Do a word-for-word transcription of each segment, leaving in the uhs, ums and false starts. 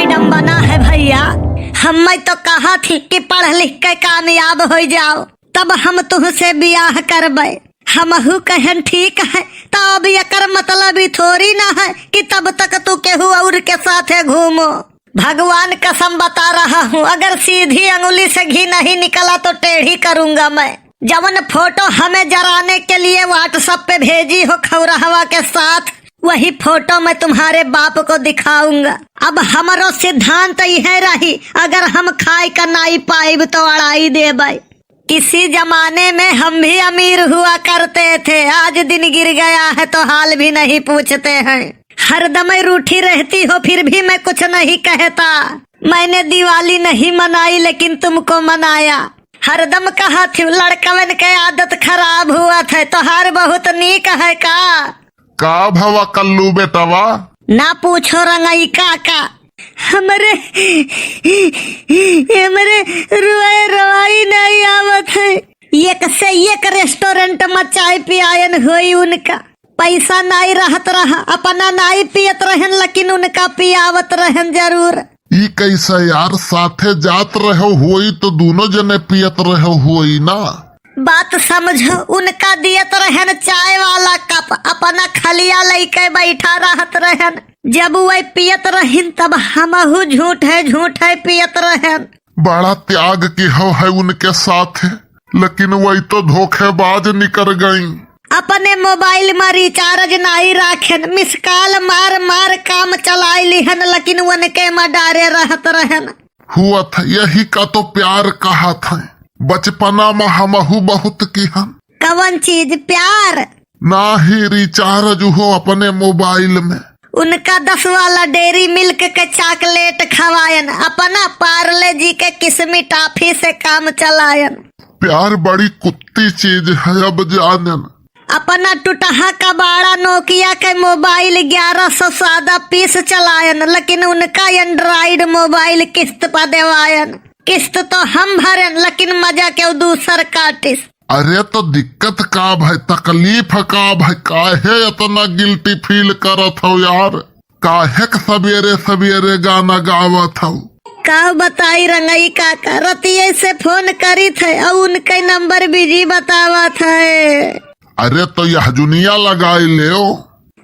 विडम्बना है भइया, हम्मै तो कहत ही कि पढ़ लिख के कामयाब होइ जाओ, तब हम तुहसे बियाह करबै। हमहू कहेन ठीक है, तब एकर मतलब ई थोड़ी ना है कि तब तक तू केहू और के साथे घूमो। भगवान कसम बता रहा हूँ, अगर सीधी अंगुली से घी नहीं निकला तो टेढ़ी करूंगा मैं। जवन फोटो हमें जराने के लिए WhatsApp पे भेजी हो खौरहवा के साथ, वही फोटो मैं तुम्हारे बाप को दिखाऊंगा। अब हमरो सिद्धांत इहे रही, अगर हम खाए का नाई पाइब तो अड़ाई देबै। किसी जमाने में हम भी अमीर हुआ करते थे, आज दिन गिर गया है तो हाल भी नहीं पूछते हैं। हरदम रूठी रहती हो फिर भी मैं कुछ नहीं कहता। मैंने दिवाली नहीं मनाई लेकिन तुमको मनाया। हरदम कहत हूँ लड़कवन के आदत खराब हुआ थे, तोहार बहुत नीक है का? का भवा कल्लू बेटवा? ना पूछो रंगई काका, हमरे, हमरे रुआए रवाई नहीं आवत है। एक से एक रेस्टोरेंट में चाय पियायन होई उनका, पैसा नाई रहत रहा, अपना नाई पियत रहन लेकिन उनका पियावत रहन जरूर। ई कैसे यार, साथे जात रहो होई तो दोनों जने पियत रहो होई ना। बात समझो, उनका दियत रहन चाय वाला कप, अपना खलिया लइके बैठा रहत रहन। जब वह पियत रहिन तब हमहू झूठे झूठे पियत रहन। बड़ा त्याग की हो है उनके साथ, लेकिन वही तो धोखेबाज निकर गई। अपने मोबाइल में रिचार्ज नाई राखेन, मिस कॉल मार मार काम चलाए लिहन, लेकिन उनके में डारे रहत रहन। हुआ था यही का तो प्यार कहा था। बचपना में हमहू बहुत किहन। कवन चीज? प्यार? नाही, रिचार्ज हो अपने मोबाइल में। उनका दस वाला डेयरी मिल्क के चॉकलेट खवायन, अपना पार्ले जी के किस्मी टॉफी से काम चलायन। प्यार बड़ी कुत्ती चीज है, अब जानन। अपना टुटहा कबाड़ा नोकिया के मोबाइल ग्यारह सौ सादा पीस चलायन, लेकिन उनका एंड्रॉइड मोबाइल किस्त पर देवायन। किस्त तो हम भरेन, लेकिन मजा केहू दूसर काटिस। अरे तो दिक्कत का भाई, तकलीफ का भाई, काहे इतना गिल्टी फील करत हो यार? काहे क सवेरे सवेरे गाना गावत हो? का बताई रंगई काका, रतिये से फोन करी थे और उनके नंबर बिजी बतावत है। अरे तो यह जुनिया लगाई लेओ।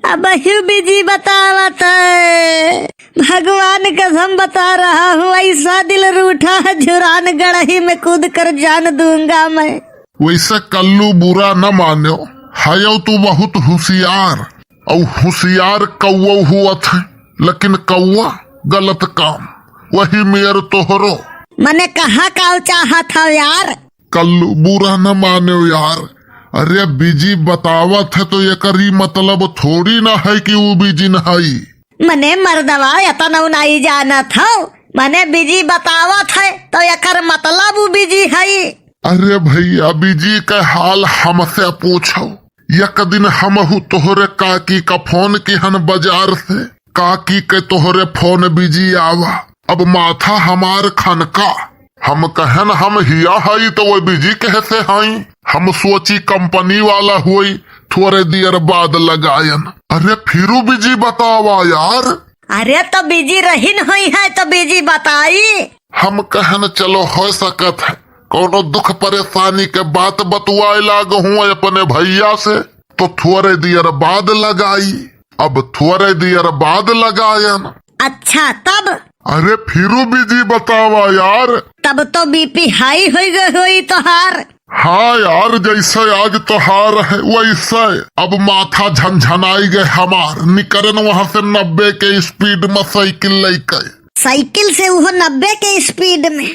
अब यू बिजी बतावत है, भगवान कसम बता रहा हूँ, ऐसा दिल रूठा है, झुरान गड़ही में कूद कर जान दूंगा मैं। वैसे कल्लू बुरा न मानो, हयो तू बहुत होशियार, और होशियार कौओ हुआ था, लेकिन कौआ गलत काम, वही मेर तोहरो। मने कहा काल चाहत हो यार? कल्लू बुरा न मानो यार, अरे बिजी बतावत है तो एकरी मतलब थोड़ी ना है कि ऊ बिजी न हई। मने मर्दवा एतना नाई जानत हो, मने बिजी बतावत है तो एकर मतलब ऊ बिजी हई। अरे भैया बिजी के हाल हमसे पूछो, एक दिन हमहू तोहरे काकी का फोन किहन बाजार से, काकी के तोहरे फोन बिजी आवा, अब माथा हमार खनका। हम कहन हम हिया हई तो वो बिजी कहे से हई, हम सोची कंपनी वाला होई, थोरे देर बाद लगायन। अरे फिरू बिजी बतावा यार। अरे तो बिजी रहिन होई है तो बिजी बताई। हम कहन चलो हो सकत है, कौनो दुख परेशानी के बात बतुआए लाग हूँ अपने भैया से, तो थोरे देर बाद लगाई। अब थोरे देर बाद लगायन। अच्छा तब? अरे फिरू बिजी बतावा यार। तब तो बीपी हाई हो गए होई तोहार। हाँ यार, जैसे आज तोहार है वैसे। अब माथा झनझनाई गए हमार, निकरन वहां से नब्बे के स्पीड में साइकिल लेके। साइकिल से वो नब्बे के स्पीड में?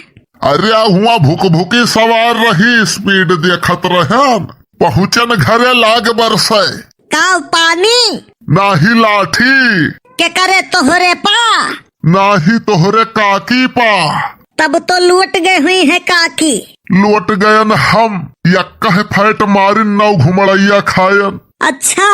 अरे हुआ भुकभुकी सवार रही, स्पीड देखत रहन, पहुँचन घरे लाग बरसे। का पानी? नाही लाठी। के करे तोहरे पा? नाही तोहरे काकी पा। तब तो लौट गए हुई है काकी। लौट गयन हम, यक्का है फैट मारिन नौ घुमड़ैया खायन। अच्छा।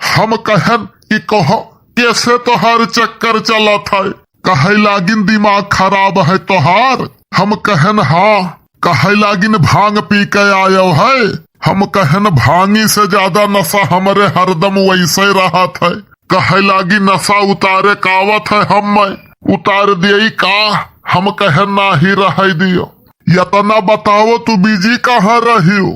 हम कहन कि कहो कैसे तोहार चक्कर चलत है? कहे लागिन दिमाग खराब है तोहार? हम कहन हाँ। कहे लागिन भांग पी के आयो है? हम कहन भांगी से ज्यादा नशा हमरे हरदम वैसे रहत है। कहे लागी नशा उतारे कावत है हम में, उतार दियई का? हम कहेन नाही रहै दियो। यतना बताओ तू बिजी कहाँ रहियो?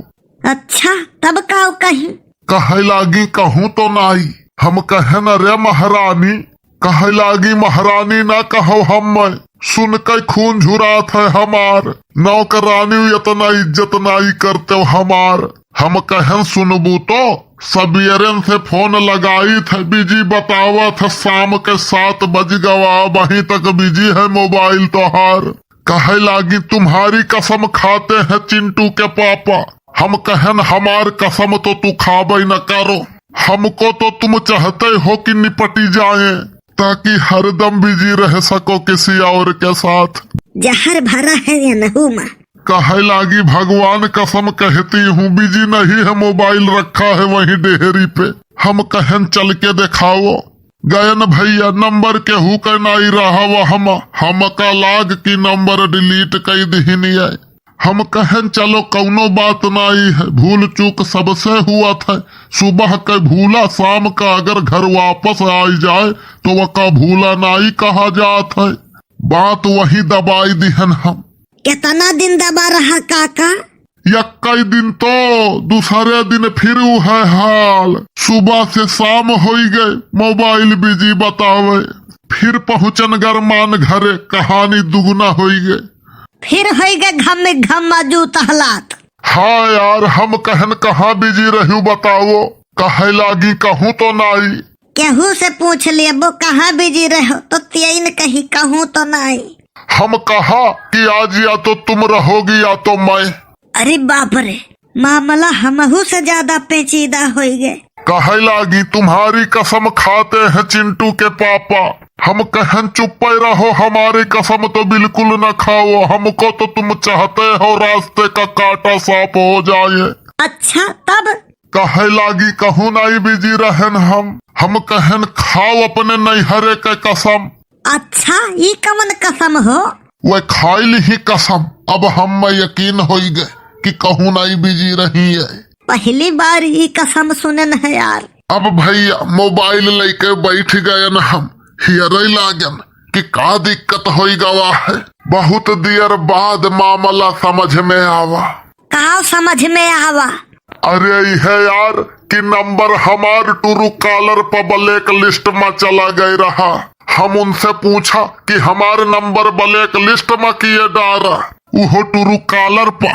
अच्छा, तब काउ कही? कहै लागी कहूँ तो नाई। हम कहेन अरे महरानी। कहै लागी महरानी ना कहो हम्मै, सुन के खून झुरात है हमार। नौकरानी यतना इज्जत नाई करतेउ हमार। हम कहेन सुनबू तो सबेरेन से फोन लगाइत है, बिजी बतावत है, साम के सात बजि गवा, अबहीं तक बिजी है मोबाइल तोहार। कहै लागी तुम्हारी कसम खाते हैं चिंटू के पापा। हम कहेन हमार कसम तो तू खाबै न करो, हमको तो तुम चाहते हो कि निपटि जाएँ, ताकि हरदम बिजी रह सको किसी और के साथ। जहर भरा है ये नहू मा। कहै लागी भगवान कसम कहती हूँ, बिजी नहीं है, मोबाइल रखा है वहीं डेहरी पे। हम कहेन चल के देखाओ। गयन भइया, नंबर केहू के नाई रहा वहमा, हमका लाग कि नंबर डिलीट कइ दिहिन ये। हम कहेन चलो कउनो बात नाई है, भूल चूक सबसे हुवत है, सुबह के भूला साम का अगर घर वापस आइ जाए तो वका भूला नाई कहा जात है। बात वही दबाइ दिहन हम। केतना दिन दबा रहा काका? यक्कई दिन तो, दुसरे दिन फिर उहै हाल। सुबह से साम होइ गए, मोबाइल बिजी बतावै। फिर पहुँचन गरमान घरे, कहानी दुगुना होइ गए। फिर होइ गए घम घम जूत हलात। हाँ यार, हम कहेन कहाँ बिजी रह्यू बताओ? कहै लागी कहूँ तो नाई। केहू से पूछ लेबो कहाँ बिजी रहो तो तियइन कही कहूँ तो नाई। हम कहा कि आज या तो तुम रहोगी या तो मैं। अरे बाप रे, मामला हमहू से ज्यादा पेचीदा होइ गए। कहै लागी तुम्हारी कसम खाते हैं चिंटू के पापा। हम कहेन चुप्पे रहो, हमारी कसम तो बिल्कुल न खाओ, हमको तो तुम चाहते हो रास्ते का कांटा साफ हो जाए। अच्छा तब? कहै लागी कहूँ नाई बिजी रहेन हम। हम कहेन खाओ अपने नैहरे के कसम। अच्छा, ई कवन कसम हो? वह खाइल ही कसम, अब हम्मै यकीन होइ गए कि कहूँ नाई बिजी रही है। पहली बार ई कसम सुनेन है यार। अब भइया मोबाइल लइके बैठ गयन हम, हियरै लागन कि का दिक्कत होइ गवा है। बहुत दियर बाद मामला समझ में आवा। का समझ में आवा? अरे इहे यार कि नंबर हमार ट्रू कॉलर प ब्लैक लिस्ट मा चला गए रहा। हम उनसे पूछा कि हमार नंबर ब्लैक लिस्ट मा किए डारा, उहो ट्रू कॉलर प।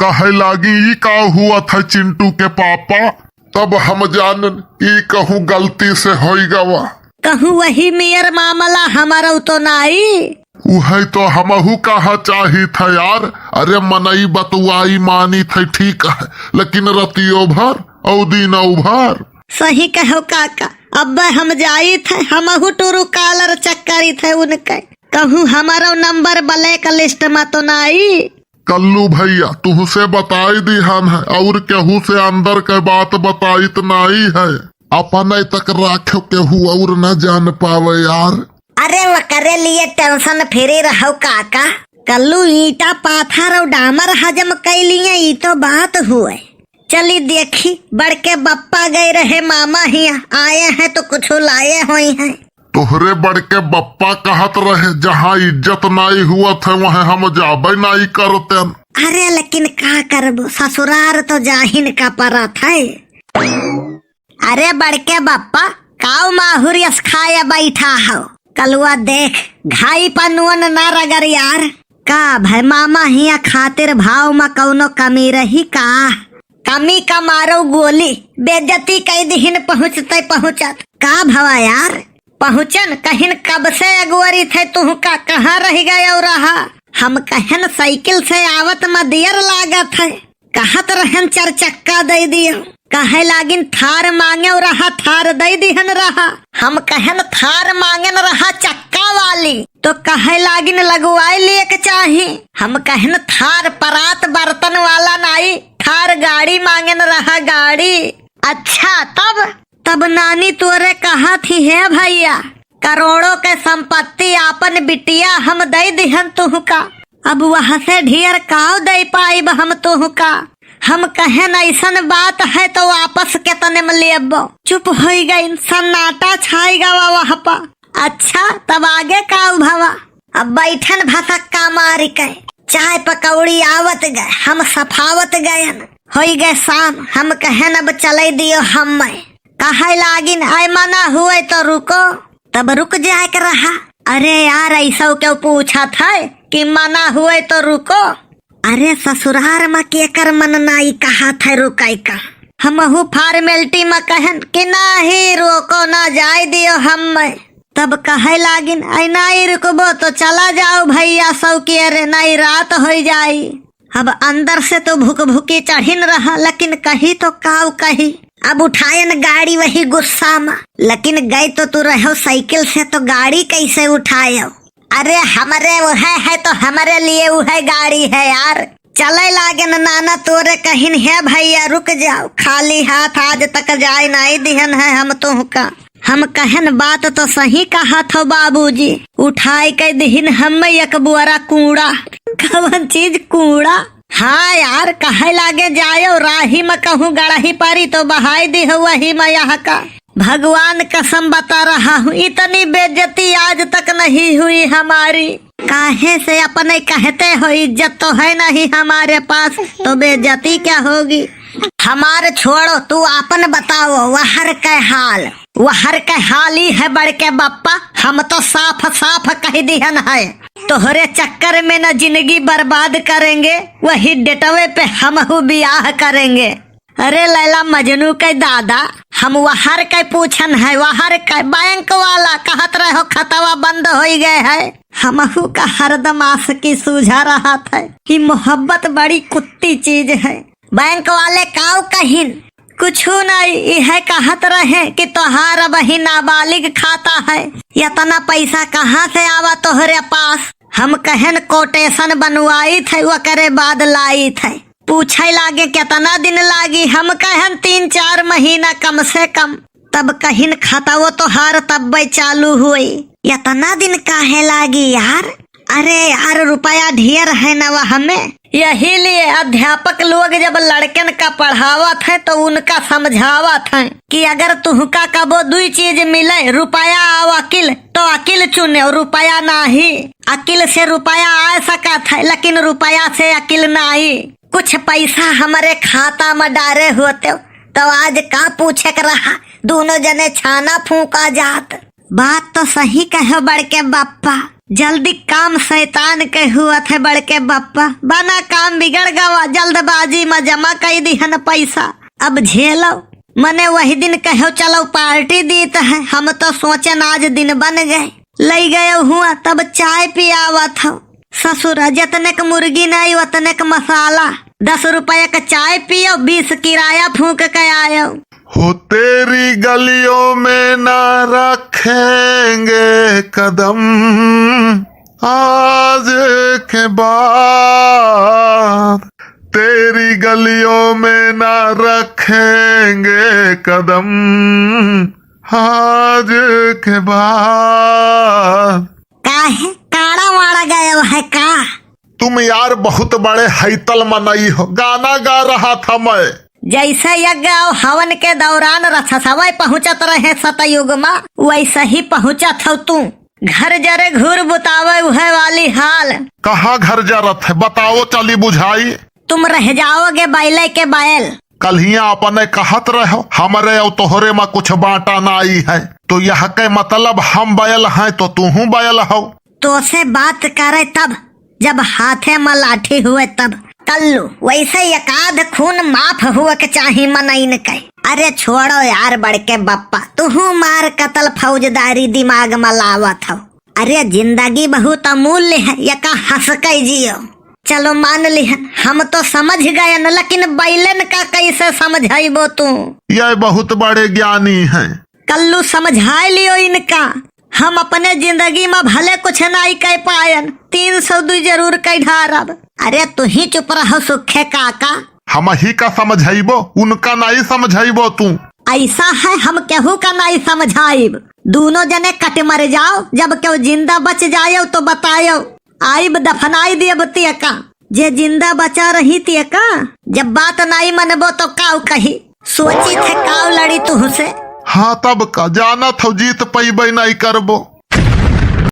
कहै लागी ई का हुआ था चिंटू के पापा? तब हम जानन ई कहूँ गलती से होइ गवा। कहूँ वही मेर मामला हमरौ तो नाई। उहै तो हमहू कहा चाहित है यार। अरे मनई बतुआई मानित है ठीक है, लेकिन रतियो भर औ दिनौ भर। सही कहो काका, अब हम जाइत है, हमहू ट्रू कॉलर चेक करित है उनके। कहूँ हमरौ नंबर ब्लैक लिस्ट मा तो नाई। कल्लू भइया, तुहसे बताई दिहन है, और केहू से अंदर के बात बताइत नाई है। अपने तक राखो, केहू और न जान पावे यार। अरे, वकरे लिए टेंशन फ्री रहो काका। कल्लू ईंटा, पाथर और डामर हजम कई लिए, ई तो बात हुए। चली देखी, बड़के बप्पा गए रहे मामा हिया, आए हैं तो कुछ लाए होई हैं। तोहरे बड़के बप्पा कहत रहे, जहाँ इज्जत नाई हुअत है, वहाँ हम जाबे नाई करतेन। अरे, लेकिन का करबो, ससुरार तो जाहिन का परत है। अरे बड़के बप्पा, काऊ माहुर यस खाए बैठा हो? कलुआ देख, घाई पर नून ना रगड़ यार। का भय मामा हिया खातिर भाव मा कौनो कमी रही का? कमी का मारो गोली, बेइज्जती कई दिहिन पहुँचते पहुँचत। का भवा यार? पहुँचन कहिन कब से अगुवरी थे तुहका, कहाँ रहि गए रहा? हम कहेन साइकिल से आवत मा दियर लागत है। कहत रहन चार चक्का दइ दियो, कहे लागिन थार मांगे रहा, थार दइ दिहन रहा। हम कहन थार मांगेन रहा चक्का वाली, तो कहे लागिन लगवाए लिए के चाही। हम कहन थार परात बर्तन वाला नाई, थार गाड़ी मांगेन रहा गाड़ी। अच्छा तब? तब नानी तोरे कहत ही, "हे भइया, करोड़ों के संपत्ति आपन बिटिया हम दइ दिहन तुहका, अब वह से ढेर काव दइ पाइब हम तुहका?" हम कहेन, "अइसन बात है तो वापस केतने में लेबो?" चुप होइ गइन, सन्नाटा छाइ गवा वह पा। अच्छा, तब आगे का भवा? अब बैठन भसक्का मारि के, चाय पकौड़ी आवत गए, हम सफावत गयन, होई गए शाम। हम कहेन, "अब चले दियो हम्मे।" कहे लागिन, "ऐ मना हुए तो रुको।" तब रुक जाए के रहा। अरे यार, ऐसा क्यों पूछत है कि मना हुए तो रुको? अरे ससुरार मा केकर मन नाई कहत है रुकै का? हमहू formality मा कहन कि नाही, रोको ना, जाए दियो हम्मे। तब कहे लागिन, "ऐ नाई रुकबो तो चला जाओ भैया सौकियरे, नाई रात होई जाई।" अब अंदर से तो भुकभुकी चढ़िन रहा, लेकिन कही तो काउ कही। अब उठायन गाड़ी वही गुस्सा मा, लेकिन गए तो तू रहो साइकिल से, तो गाड़ी कैसे उठायो? अरे हमरे उहै है तो हमरे लिए उहै गाड़ी है यार। चले लागेन नाना तोरे कहिन, "हे भैया रुक जाओ, खाली हाथ आज तक जाए नाई दिहन है हम तुहका।" हम कहेन, "बात तो सही कहत हो बाबूजी, उठाए के दिहिन हम्मे एक बोरा कूड़ा।" कवन चीज कूड़ा? हाँ यार, कहे लागे जायो, राही मा कहूँ गड़ही परी तो बहाई दिहो वही मा यहका। भगवान कसम बता रहा हूँ, इतनी बेइज्जती आज तक नहीं हुई हमारी। काहे से अपने कहते हो, इज्जत तो है नहीं हमारे पास, तो बेइज्जती क्या होगी? हमार छोड़ो, तू आपन बताओ, वहर के हाल। वहर के हाल ई है बड़के बप्पा, हम तो साफ साफ कहि दिहन है, तोहरे चक्कर में न जिंदगी बर्बाद करेंगे, वही डेटवे पे हमहू बियाह करेंगे। अरे लैला मजनू के दादा, हम वहर के पूछन है, वहर के। बैंक वाला कहत रहो खतवा बंद होई गए है। हमहू का हरदम आसकी सूझा रहत है कि मोहब्बत बड़ी कुत्ती चीज है। बैंक वाले काउ कहिन? कुछु नहीं, इहे कहत रहे कि तोहार अबही नाबालिग खाता है, इतना पैसा कहाँ से आवा तोहरे पास? हम कहेन quotation बनवाइत है, ओकरे बाद लाइत है। पूछे लागे, "केतना दिन लागी?" हम कहेन, "तीन चार महीना कम से कम।" तब कहिन, "खतवो तोहार तब्बे चालू होई।" "एतना दिन काहे लागी यार?" "अरे यार, रुपया ढेर है न वह में, यही लिए अध्यापक लोग जब लड़कन का पढ़ावत है तो उनका समझावत है कि अगर तुहका कबो दुई चीज मिले, रुपया और अकिल, तो अकिल चुने, रुपया नाही। अकिल से रुपया आ सकत है, लेकिन रुपया से अकिल नाही।" कुछ पैसा हमरे खाता में डारे होते तो आज का पूछे के रहा, दोनों जने छाना फूंका जात। बात तो सही कहो बड़के बप्पा, जल्दी काम शैतान के हुआ थे बड़के बप्पा, बना काम बिगड़ गवा, जल्दबाजी में जमा कई दिहन पैसा। अब झेलो, मने वही दिन कहो चलो पार्टी दीत है, हम तो सोचन आज दिन बन गए। लई गयो हुआ तब चाय पियावत हो। ससुरा, जतने क मुर्गी नाई, ओतने क मसाला। दस रुपया क चाय पियो, बीस किराया फूंक के आयो। हो तेरी गलियों में ना रखेंगे कदम आज के बाद, तेरी गलियों में ना रखेंगे कदम आज के बाद। काहे काड़ा वाड़ा गयो है का? तुम यार बहुत बड़े हैतल मनई हो, गाना गा रहा था मैं। जैसे यज्ञ और हवन के दौरान रक्षसवे पहुँचत रहे सतयुग मा, वैसे ही पहुँचत हो तू। घर जरे घूर बुतावे उहे वाली हाल। कहाँ घर जरत है, बताओ चली बुझाई। तुम रह जाओगे बैले के बैल। कल्हिया अपने कहत रहो, हमरे और तोहरे मा कुछ बाँटा नाई है, तो यह के मतलब हम बैल हैं तो तूहू बैल हो। तोसे बात करे तब, जब हाथे मा लाठी हुए तब। कल्लू, वैसे एकाध खून माफ हुए के चाही मनइन के। अरे छोड़ो यार बड़के बप्पा, तुहू मार कतल फौजदारी दिमाग मा लावत हो। अरे जिंदगी बहुत अमूल्य है, एका हंस के जियो। चलो मान लिहन, हम तो समझ गयन, लेकिन बैलन का कैसे समझाइबो तू? ये बहुत बड़े ज्ञानी हैं। कल्लू समझाए लियो इनका, हम अपने जिंदगी मा भले कुछ नाई कह पायन, तीन सौ दुई जरूर कह ढारब। अरे तू ही चुप रहो सुखे काका। हम ही का समझाइबो, उनका नाई समझाइबो तू। ऐसा है हम केहू का नाई समझाइब। दोनों जने कट मर जाओ, जब केहू जिंदा बच जायो तो बतायो, आइब दफनाई देब तेका। जे जिंदा बचा रही तेका, जब बात नाई मनबो तो काऊ कही, सोची थे काऊ लड़ी तुहसे। हाँ तब का, जानत हो जीत पइबे नाई करबो।